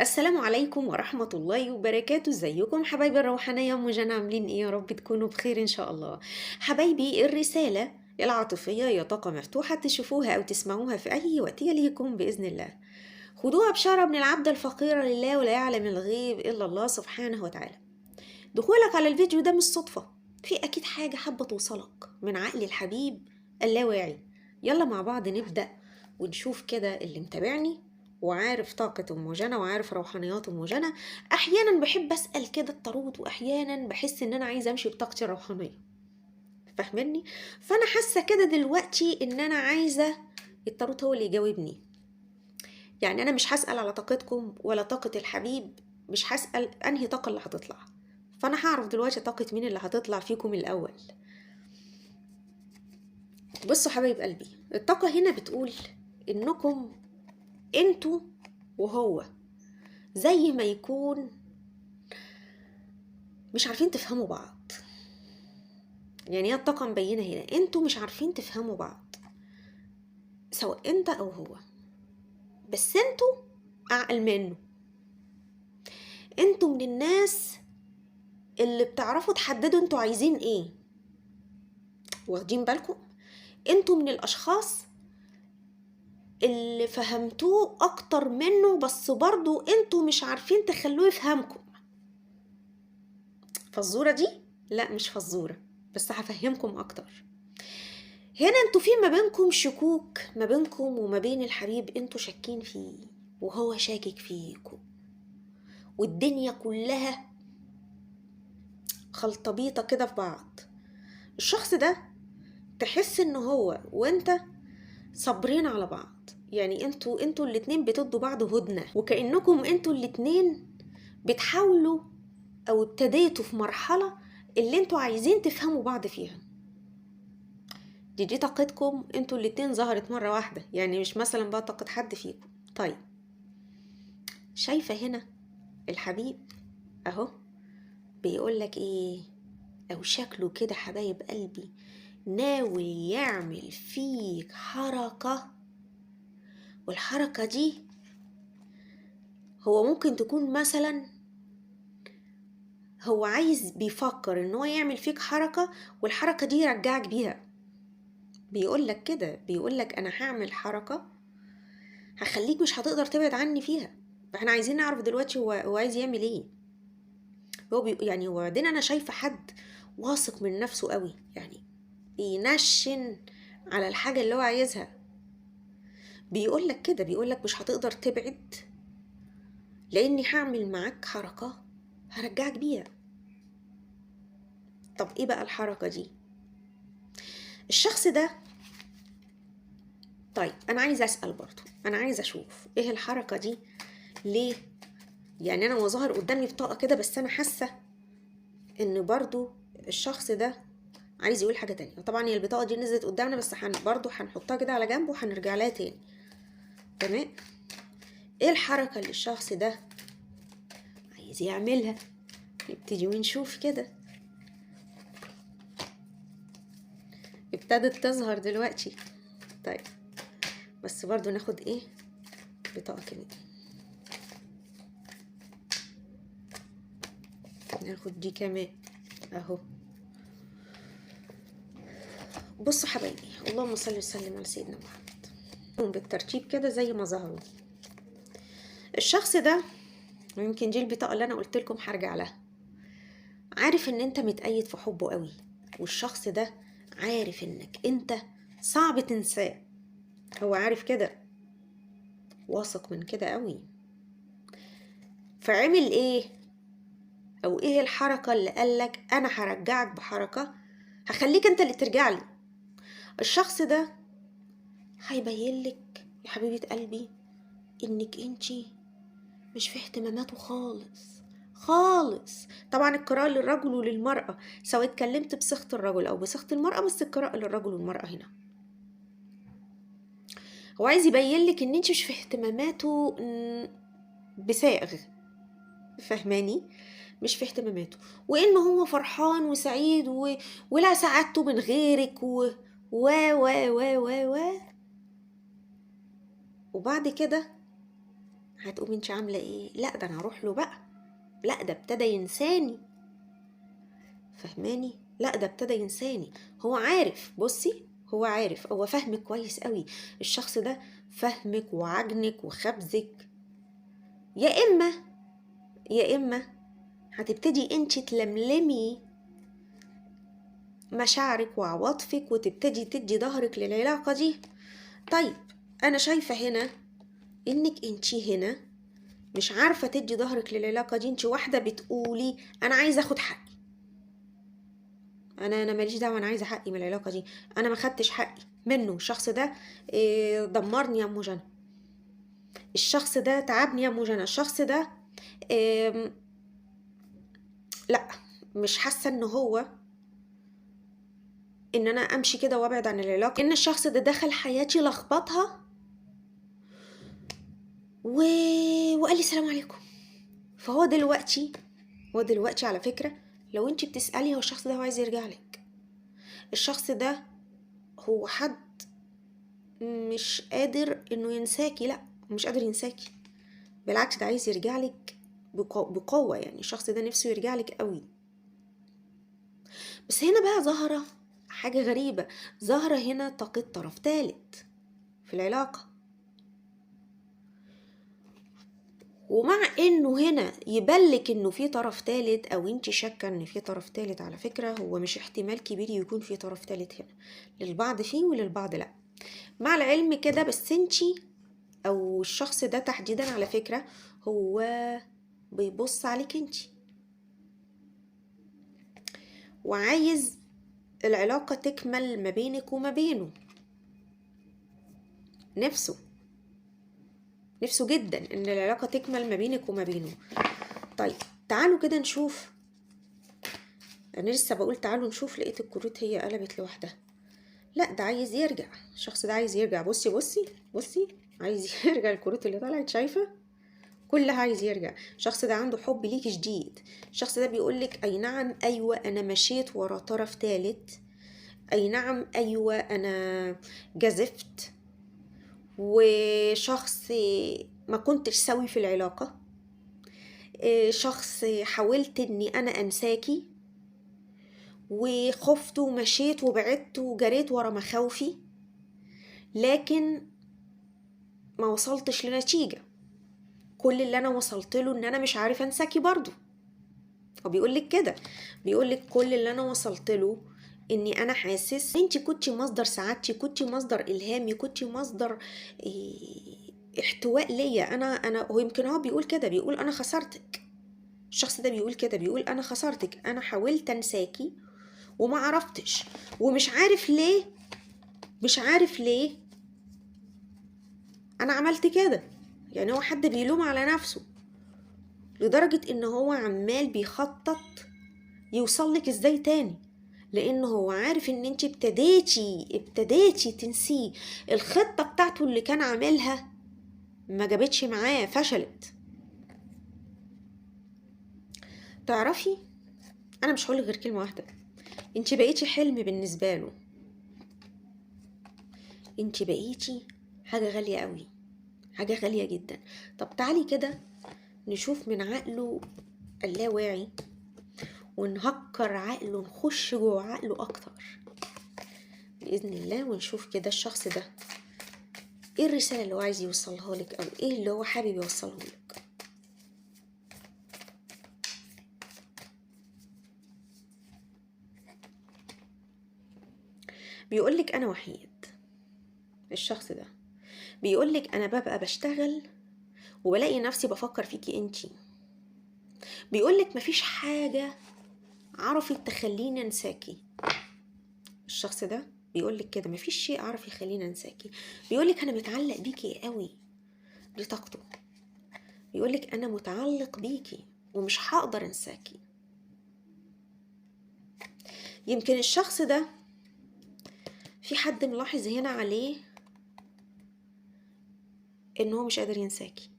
السلام عليكم ورحمة الله وبركاته. ازيكم حبايبي الروحانية أم جنى؟ عاملين ايه؟ يا رب تكونوا بخير ان شاء الله. حبايبي الرسالة العاطفية يا طاقة مفتوحة تشوفوها او تسمعوها في اي وقت يليكم بإذن الله. خدوها بشارة من العبد الفقير لله، ولا يعلم الغيب إلا الله سبحانه وتعالى. دخولك على الفيديو ده مش صدفة، في أكيد حاجة حابة توصلك من عقل الحبيب اللاواعي. يلا مع بعض نبدأ ونشوف كده. اللي متابعني وعارف طاقة أم جنى وعارف روحانيات أم جنى، أحيانا بحب أسأل كده الطاروت، وأحيانا بحس إن أنا عايزة أمشي بطاقتي الروحانية، فاهمني؟ فأنا حاسة كده دلوقتي إن أنا عايزة الطاروت هو اللي يجاوبني. يعني أنا مش هسأل على طاقتكم ولا طاقة الحبيب، مش هسأل أنهي طاقة اللي هتطلع، فأنا هعرف دلوقتي طاقة مين اللي هتطلع فيكم الأول. بصوا حبايب قلبي، الطاقة هنا بتقول إنكم انتوا وهو زي ما يكون مش عارفين تفهموا بعض. يعني هي الطاقة مبينة هنا انتوا مش عارفين تفهموا بعض، سواء انت او هو، بس انتوا اعقل منه. انتوا من الناس اللي بتعرفوا تحددوا انتوا عايزين ايه، واخدين بالكم؟ انتوا من الاشخاص اللي فهمتوه اكتر منه، بس برضو انتوا مش عارفين تخلوه يفهمكم. فزورة دي؟ لا مش فزورة، بس هفهمكم اكتر. هنا انتوا في ما بينكم شكوك، ما بينكم وما بين الحبيب انتوا شاكين فيه وهو شاكك فيكم، والدنيا كلها خلطبيطة كده في بعض. الشخص ده تحس ان هو وانت صابرين على بعض، يعني انتوا الاتنين بتدوا بعض هدنة، وكأنكم انتوا الاتنين بتحاولوا او ابتديتوا في مرحلة اللي انتوا عايزين تفهموا بعض فيها. دي طاقتكم انتوا الاتنين ظهرت مرة واحدة، يعني مش مثلا بقى طاقة حد فيكم. طيب شايفة هنا الحبيب اهو بيقولك ايه، او شكله كده حبايب قلبي ناوي يعمل فيك حركة، والحركة دي هو ممكن تكون مثلا هو عايز، بيفكر ان هو يعمل فيك حركة والحركة دي يرجعك بيها. بيقولك كده، بيقولك انا هعمل حركة هخليك مش هتقدر تبعد عني فيها. فاحنا عايزين نعرف دلوقتي هو عايز يعمل ايه. هو يعني وبعدين انا شايفة حد واثق من نفسه قوي، يعني بينشن على الحاجة اللي هو عايزها. بيقولك كده، بيقولك مش هتقدر تبعد لاني هعمل معاك حركة هرجعك بيها. طب ايه بقى الحركة دي؟ الشخص ده، طيب انا عايزة اسأل برضو، انا عايزة اشوف ايه الحركة دي ليه؟ يعني انا وظهر قدامي بطاقة كده، بس انا حاسة ان برضو الشخص ده عايز يقول حاجة تانية. طبعا هي البطاقة دي نزلت قدامنا، بس برضو هنحطها كده على جنب وهنرجع لها تاني. تمام؟ ايه الحركة اللي الشخص ده عايز يعملها؟ نبتدي ونشوف كده. ابتدت تظهر دلوقتي. طيب بس برضو ناخد ايه بطاقة كده، ناخد دي كمان اهو. بصوا حبايبي، اللهم صل وسلم على سيدنا محمد. بالترتيب كده زي ما ظهروا. الشخص ده، ويمكن دي البطاقة اللي انا قلت لكم هرجع لها، عارف ان انت متأيد في حبه قوي، والشخص ده عارف انك انت صعب تنساه، هو عارف كده، واثق من كده قوي. فعمل ايه؟ او ايه الحركة اللي قالك انا هرجعك بحركة هخليك انت اللي ترجع لي؟ الشخص ده هيبين لك يا حبيبة قلبي انك انتي مش في اهتماماته خالص خالص. طبعا القراءة للرجل وللمرأة، سواء اتكلمت بصيغة الرجل او بصيغة المرأة، بس القراءة للرجل والمرأة هنا. هو عايز يبين لك ان انتي مش في اهتماماته بساغ، فاهماني؟ مش في اهتماماته، وان هو فرحان وسعيد ولا سعادته من غيرك و و و و و و. وبعد كده هتقومي انت عاملة ايه؟ لا ده انا هروح له بقى، لا ده ابتدى ينساني، فهماني؟ لا ده ابتدى ينساني. هو عارف، بصي هو عارف، هو فاهمك كويس قوي، الشخص ده فهمك وعجنك وخبزك. يا اما هتبتدي انت تلملمي مشاعرك وعواطفك وتبتدي تدي ظهرك للعلاقة دي. طيب انا شايفة هنا انك انت هنا مش عارفة تدي ظهرك للعلاقة دي. انت واحدة بتقولي انا عايزة اخد حقي، انا ماليش دعوة، انا عايزة حقي من العلاقة دي، انا ما خدتش حقي منه، الشخص ده دمرني يا ام جنى، الشخص ده تعبني يا ام جنى، الشخص ده لا مش حاسة ان هو ان انا امشي كده وابعد عن العلاقة، ان الشخص ده دخل حياتي لخبطها وقال لي السلام عليكم. فهو دلوقتي، هو دلوقتي على فكرة لو انت بتسألي هو الشخص ده هو عايز يرجع لك، الشخص ده هو حد مش قادر انه ينساكي، لا مش قادر ينساكي، بالعكس ده عايز يرجع لك بقوة، يعني الشخص ده نفسه يرجع لك قوي. بس هنا بقى ظاهرة حاجة غريبة، ظاهرة هنا طاقة طرف ثالث في العلاقة، ومع انه هنا يبلك انه في طرف ثالث او انت شاكه ان في طرف ثالث، على فكرة هو مش احتمال كبير يكون في طرف ثالث هنا، للبعض فيه وللبعض لا، مع العلم كده. بس انت او الشخص ده تحديدا على فكرة هو بيبص عليك انت وعايز العلاقة تكمل ما بينك وما بينه، نفسه جدا ان العلاقة تكمل ما بينك وما بينه. طيب تعالوا كده نشوف، انا لسه بقول تعالوا نشوف، لقيت الكروت هي قلبت لوحدها. لا ده عايز يرجع، الشخص ده عايز يرجع، بصي بصي بصي عايز يرجع، الكروت اللي طلعت شايفة كلها عايز يرجع. الشخص ده عنده حب ليكي شديد، الشخص ده بيقولك اي نعم ايوه انا مشيت ورا طرف ثالث، اي نعم ايوه انا جزفت وشخص ما كنتش سوي في العلاقة، شخص حاولت اني انا انساكي وخفت ومشيت وبعدت وجريت ورا مخاوفي، لكن ما وصلتش لنتيجة. كل اللي انا وصلت له ان انا مش عارفة انساكي برضو. هو بيقولك كده، بيقولك كل اللي انا وصلت له اني انا حاسس انتي كنتي مصدر سعادتي، كنتي مصدر الهامي، كنتي مصدر احتواء ليا. انا هو يمكن هو بيقول كده، بيقول انا خسرتك. الشخص ده بيقول كده، بيقول انا خسرتك، انا حاولت انساكي وما عرفتش، ومش عارف ليه، مش عارف ليه انا عملت كده. يعني هو حد بيلوم على نفسه لدرجة ان هو عمال بيخطط يوصلك ازاي تاني، لان هو عارف ان انت ابتديتي تنسيه. الخطة بتاعته اللي كان عاملها ما جابتش معاه، فشلت. تعرفي انا مش هقول غير كلمة واحدة، انت بقيتي حلم بالنسبة له، انت بقيتي حاجة غالية قوي، حاجة غالية جدا. طب تعالي كده نشوف من عقله اللاواعي ونهكر عقله، نخش جوه عقله اكتر بإذن الله، ونشوف كده الشخص ده ايه الرسالة اللي هو عايز يوصلها لك، او ايه اللي هو حابب يوصله لك. بيقولك انا وحيد. الشخص ده بيقولك انا ببقى بشتغل وبلاقي نفسي بفكر فيكي انتي. بيقولك مفيش حاجة عرفت تخليني انساكي. الشخص ده بيقولك كده، مفيش شيء عرف يخليني انساكي. بيقولك انا متعلق بيكي قوي، دي طاقته. بيقولك انا متعلق بيكي ومش هقدر انساكي. يمكن الشخص ده في حد ملاحظ هنا عليه ان هو مش قادر ينساكي.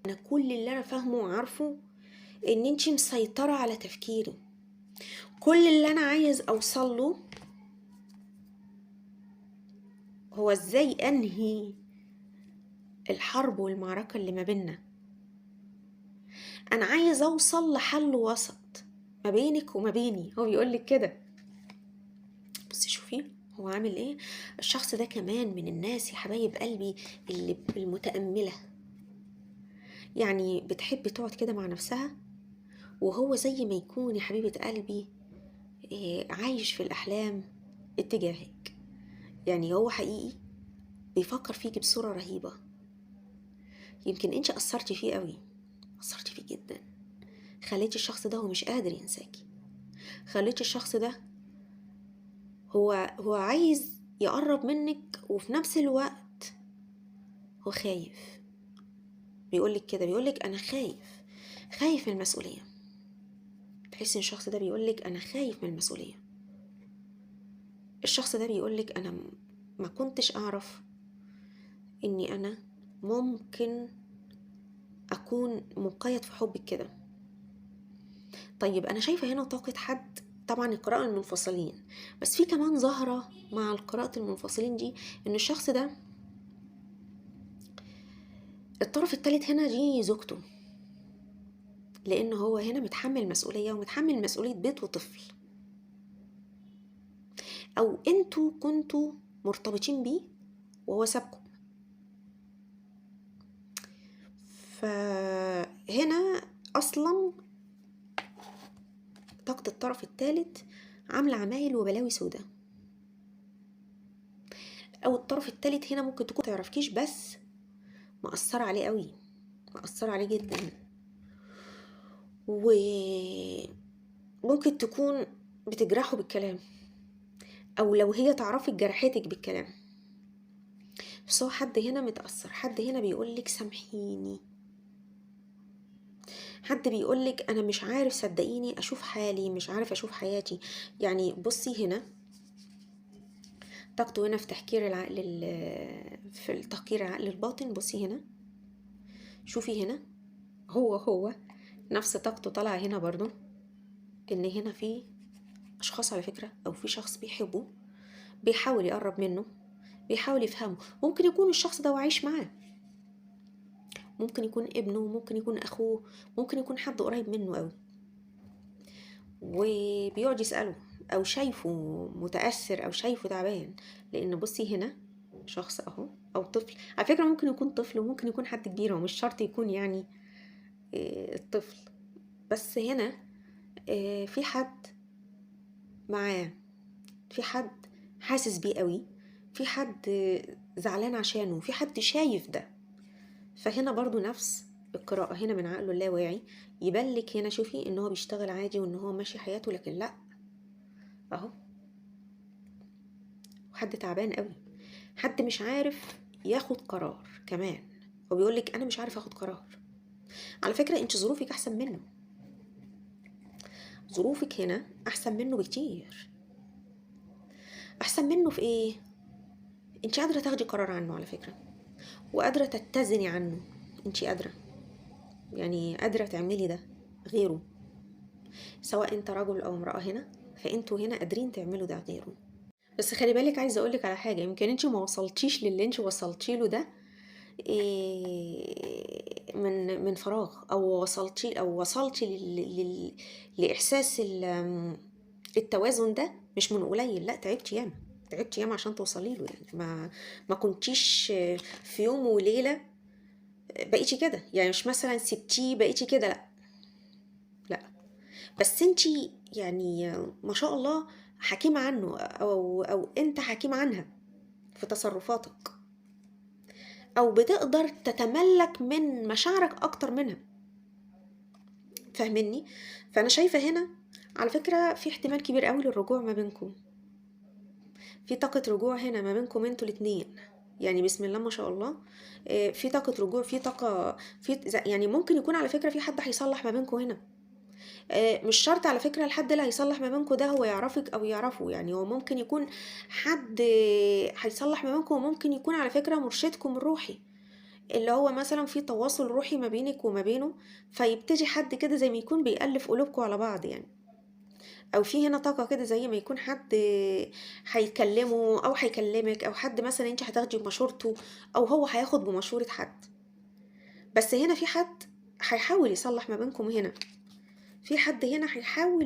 انا كل اللي انا فاهمه وعارفه ان انتي مسيطرة على تفكيري. كل اللي انا عايز اوصله هو ازاي انهي الحرب والمعركة اللي ما بيننا. انا عايز اوصل لحل وسط ما بينك وما بيني، هو بيقولك كده. بصي شوفي هو عامل ايه. الشخص ده كمان من الناس يا حبايب قلبي اللي المتأملة، يعني بتحب تقعد كده مع نفسها، وهو زي ما يكون يا حبيبة قلبي عايش في الأحلام اتجاهك. يعني هو حقيقي بيفكر فيكي بصورة رهيبة. يمكن انت أثرتي فيه قوي، أثرتي فيه جدا، خليتي الشخص ده هو مش قادر ينساكي، خليتي الشخص ده هو عايز يقرب منك، وفي نفس الوقت هو خايف. بيقولك كده، بيقولك أنا خايف، خايف من المسؤولية. تحسي ان الشخص ده بيقولك أنا خايف من المسؤولية. الشخص ده بيقولك أنا ما كنتش أعرف إني أنا ممكن أكون مقيد في حبك كده. طيب أنا شايفة هنا طاقة حد، طبعا القراءة المنفصلين، بس في كمان ظاهرة مع القراءة المنفصلين دي، إن الشخص ده الطرف الثالث هنا دي زوجته، لأن هو هنا متحمل مسؤولية، ومتحمل مسؤولية بيت وطفل، أو أنتوا كنتوا مرتبطين بيه وهو سابكم. فهنا أصلا طاقة الطرف الثالث عاملة عمايل وبلاوي سودا، أو الطرف الثالث هنا ممكن تكون متعرفكيش بس مأثرة عليه قوي، مأثرة عليه جدا، وممكن تكون بتجرحه بالكلام، أو لو هي تعرفك جرحتك بالكلام. بس هو حد هنا متأثر، حد هنا بيقولك سامحيني، حد بيقولك أنا مش عارف صدقيني أشوف حالي، مش عارف أشوف حياتي. يعني بصي هنا طاقته هنا في تحكير العقل، في تحكير العقل الباطن. بصي هنا، شوفي هنا، هو نفس طاقته طالعة هنا برضو، إن هنا في أشخاص على فكرة، أو في شخص بيحبه، بيحاول يقرب منه، بيحاول يفهمه. ممكن يكون الشخص ده وعايش معاه، ممكن يكون ابنه، ممكن يكون أخوه، ممكن يكون حد قريب منه قوي، وبيقعد يسأله، أو شايفه متأثر، أو شايفه تعبان. لأن بصي هنا شخص أهو، أو طفل على فكرة، ممكن يكون طفل وممكن يكون حد كبير، هو مش شرط يكون يعني الطفل، بس هنا في حد معاه، في حد حاسس بيه قوي، في حد زعلان عشانه، في حد شايف ده. فهنا برضو نفس القراءة هنا من عقله اللاواعي يبلك هنا، شوفي ان هو بيشتغل عادي وان هو ماشي حياته، لكن لا اهو حد تعبان قوي، حد مش عارف ياخد قرار كمان. هو بيقولك انا مش عارف اخد قرار. على فكرة انت ظروفك احسن منه، ظروفك هنا احسن منه بكتير. احسن منه في ايه؟ انت قادرة تاخدي قرار عنه على فكرة، وقادرة تتزني عنه، انت قادرة، يعني قادرة تعملي ده غيره، سواء انت رجل او امرأة هنا، فانتوا هنا قادرين تعملوا ده غيره. بس خلي بالك، عايزة اقولك على حاجة، يمكن انت ما وصلتيش للي انت وصلتي له ده من فراغ، او وصلتي لاحساس التوازن ده مش من قليل، لا تعبتي ياما، تعبتي ياما عشان توصلي له. يعني ما كنتيش في يوم وليلة بقيتي كده، يعني مش مثلا سبتيه بقيتي كده، لا لا، بس انتي يعني ما شاء الله حكيمة عنه، او انت حكيم عنها في تصرفاتك، او بتقدر تتملك من مشاعرك اكتر منها، فاهمني؟ فانا شايفة هنا على فكرة في احتمال كبير قوي للرجوع ما بينكم، في طاقة رجوع هنا ما بينكم انتوا الاتنين، يعني بسم الله ما شاء الله في طاقة رجوع، في طاقة، في يعني ممكن يكون على فكرة في حد هيصلح ما بينكم هنا. مش شرط على فكرة الحد اللي هيصلح ما بينكم ده هو يعرفك أو يعرفه، يعني هو ممكن يكون حد هيصلح ما بينكم، وممكن يكون على فكرة مرشدكم الروحي، اللي هو مثلا في تواصل روحي ما بينك وما بينه، فيبتدي حد كده زي ما يكون بيألف قلوبكم على بعض يعني، او في هنا طاقة كده زي ما يكون حد هيكلمه او هيكلمك، او حد مثلا انت هتاخدي بمشورته او هو هياخد بمشورة حد. بس هنا في حد هيحاول يصلح ما بينكم هنا. في حد هنا هيحاول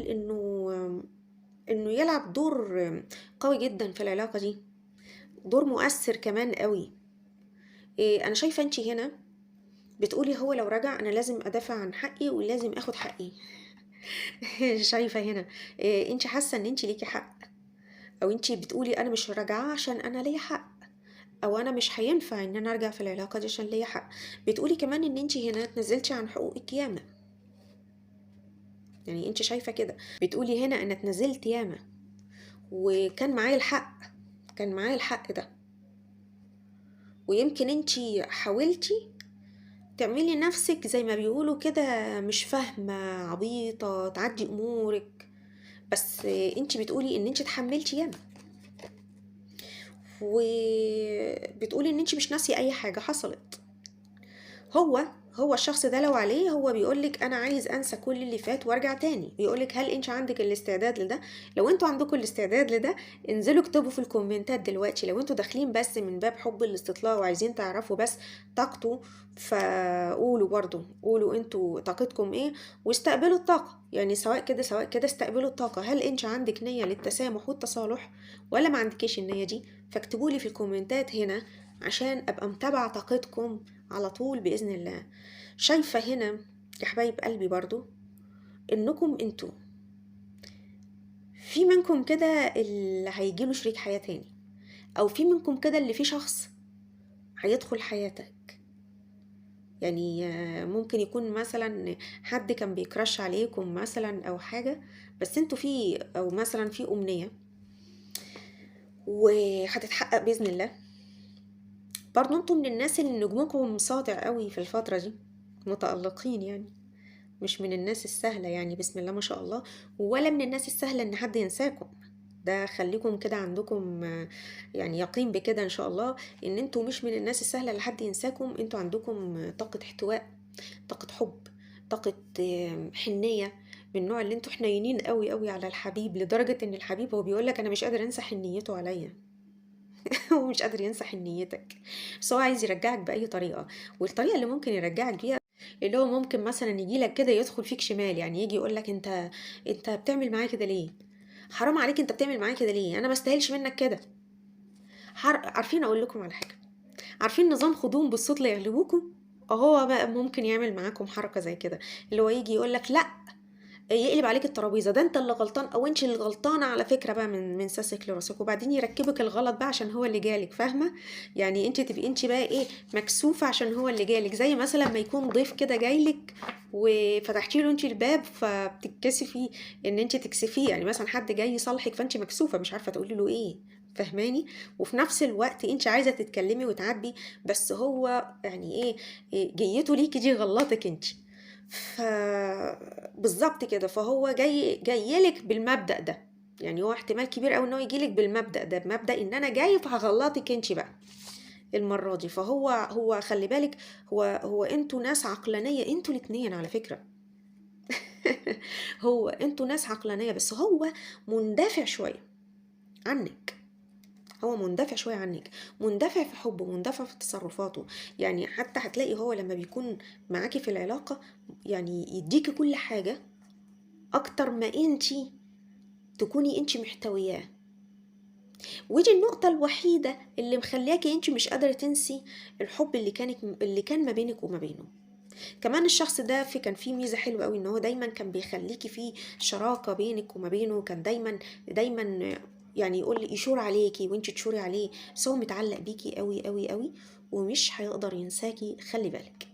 انه يلعب دور قوي جدا في العلاقة دي، دور مؤثر كمان قوي. انا شايفة انت هنا بتقولي هو لو رجع انا لازم ادافع عن حقي ولازم اخد حقي. شايفة هنا انت حاسة ان انت ليكي حق، او انت بتقولي انا مش راجعة عشان انا ليا حق، او انا مش هينفع ان انا ارجع في العلاقة دي عشان ليا حق. بتقولي كمان ان انت هنا اتنزلتي عن حقوقك ياما، يعني انت شايفة كده. بتقولي هنا انا اتنزلت ياما وكان معايا الحق، كان معايا الحق ده. ويمكن انت حاولتي تعملي نفسك زي ما بيقولوا كده مش فاهمة، عبيطة، تعدي امورك، بس انت بتقولي ان انت اتحملتي ياما، وبتقولي ان انت مش ناسية اي حاجة حصلت. هو الشخص ده لو عليه هو بيقولك انا عايز انسى كل اللي فات وارجع تاني. بيقولك هل انت عندك الاستعداد لده؟ لو انتوا عندكم الاستعداد لده انزلوا اكتبوا في الكومنتات دلوقتي. لو انتوا داخلين بس من باب حب الاستطلاع وعايزين تعرفوا بس طاقته، فقولوا برضو، قولوا انتوا طاقتكم ايه واستقبلوا الطاقة. يعني سواء كده سواء كده استقبلوا الطاقة. هل انت عندك نية للتسامح والتصالح ولا ما عندكيش النية دي؟ فاكتبوا لي في الكومنتات هنا عشان ابقى متابعة طاقتكم على طول بإذن الله. شايفة هنا يا حبايب قلبي برضو انكم انتوا في منكم كده اللي هيجيله شريك حياة تاني، او في منكم كده اللي في شخص هيدخل حياتك. يعني ممكن يكون مثلا حد كان بيكرش عليكم مثلا او حاجة، بس انتوا في، او مثلا في امنية وهتتحقق بإذن الله. برضو انتوا من الناس اللي نجمكم ساطع قوي في الفترة دي، متألقين يعني، مش من الناس السهلة يعني، بسم الله ما شاء الله، ولا من الناس السهلة ان حد ينساكم. ده خليكم كده عندكم يعني يقين بكده ان شاء الله، ان انتوا مش من الناس السهلة اللي حد ينساكم. انتوا عندكم طاقة احتواء، طاقة حب، طاقة حنية، من النوع اللي انتوا حنينين قوي قوي على الحبيب، لدرجة ان الحبيب هو بيقولك انا مش قادر انسى حنيته عليا. هو مش قادر ينسى حنيتك، بس هو عايز يرجعك بأي طريقة. والطريقة اللي ممكن يرجعك بيها اللي هو ممكن مثلا يجيلك كده يدخل فيك شمال، يعني يجي يقولك انت بتعمل معايا كده ليه؟ حرام عليك، انت بتعمل معايا كده ليه؟ انا ما استاهلش منك كده. عارفين اقول لكم على حاجة؟ عارفين نظام خدوم بالصوت لا يغلبوكم؟ اهو بقى ممكن يعمل معاكم حركة زي كده، اللي هو يجي يقولك لا، يقلب عليك الترابيزة، ده انت اللي غلطان او انت اللي غلطانة على فكرة بقى، من ساسك لراسك، وبعدين يركبك الغلط بقى عشان هو اللي جالك، فاهمه؟ يعني انت تبقي انت بقى ايه، مكسوفه عشان هو اللي جالك. زي مثلا ما يكون ضيف كده جايلك وفتحتي له انت الباب، فبتتكسفي ان انت تكسفيه. يعني مثلا حد جاي يصالحك فانت مكسوفه مش عارفه تقولي له ايه، فاهماني؟ وفي نفس الوقت انت عايزه تتكلمي وتعاتبي، بس هو يعني ايه جيته ليكي دي غلطك انت، ف بالظبط كده. فهو جاي لك بالمبدأ ده، يعني هو احتمال كبير قوي ان هو يجيلك بالمبدأ ده، بمبدأ ان انا جاي فهغلطك انت بقى المرة دي. فهو خلي بالك، هو انتوا ناس عقلانية، انتوا الاتنين على فكرة. هو انتوا ناس عقلانية، بس هو مندفع شوية عنك، هو مندفع شوية عنك، مندفع في حبه، مندفع في تصرفاته. يعني حتى هتلاقي هو لما بيكون معاكي في العلاقة يعني يديكي كل حاجة أكتر ما انتي تكوني انتي محتوياه. ودي النقطة الوحيدة اللي مخلياكي انتي مش قادرة تنسي الحب اللي كان ما بينك وما بينه. كمان الشخص ده كان فيه ميزة حلوة قوي، ان هو دايما كان بيخليكي فيه شراكة بينك وما بينه، كان دايما دايما يعني يقول يشور عليكي وانت تشوري عليه، بس هو متعلق بيكي قوي قوي قوي ومش هيقدر ينساكي، خلي بالك.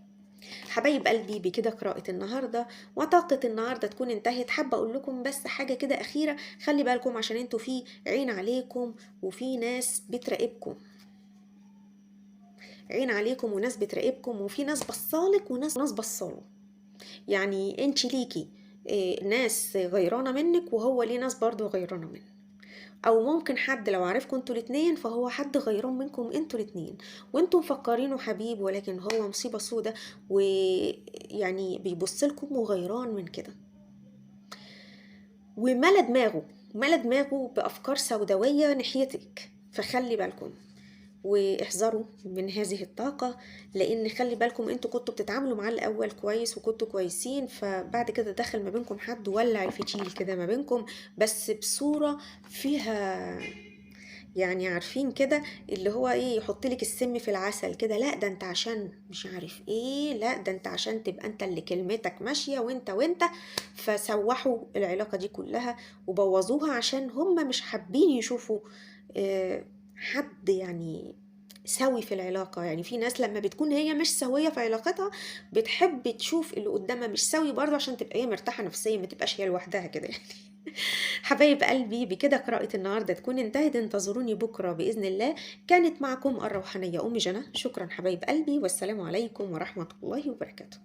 حبايب قلبي، بكده قراءة النهاردة وطاقة النهاردة تكون انتهت. حابة اقول لكم بس حاجة كده أخيرة، خلي بالكم عشان انتوا في عين عليكم وفي ناس بتراقبكم، عين عليكم وناس بتراقبكم، وفي ناس بصالك وناس بصاله. يعني انت ليكي ناس غيرانة منك، وهو ليه ناس برضو غيرانة منه. او ممكن حد لو عارفكم انتوا الاتنين فهو حد غيران منكم انتوا الاتنين، وانتوا مفكرينه حبيب ولكن هو مصيبة سودة، ويعني بيبص لكم وغيران من كده، وملا دماغه، ملا دماغه بأفكار سوداوية ناحيتك. فخلي بالكم، واحذروا من هذه الطاقة، لأن خلي بالكم انتوا كنتوا بتتعاملوا معاه الأول كويس وكنتوا كويسين، فبعد كده دخل ما بينكم حد ولع الفتيل كده ما بينكم، بس بصورة فيها يعني عارفين كده اللي هو ايه، يحط لك السم في العسل كده، لا ده انت عشان مش عارف ايه، لا ده انت عشان تبقى انت اللي كلمتك ماشية وانت وانت، فسوحوا العلاقة دي كلها وبوظوها عشان هم مش حابين يشوفوا حد يعني سوي في العلاقة. يعني في ناس لما بتكون هي مش سوية في علاقتها بتحب تشوف اللي قدامها مش سوي برضه عشان تبقى هي مرتاحة نفسيا، ما تبقاش هي لوحدها كده يعني. حبايب قلبي، بكده قراءة النهاردة تكون انتهت. انتظروني بكرة بإذن الله. كانت معكم الروحانية أم جنى. شكرا حبايب قلبي، والسلام عليكم ورحمة الله وبركاته.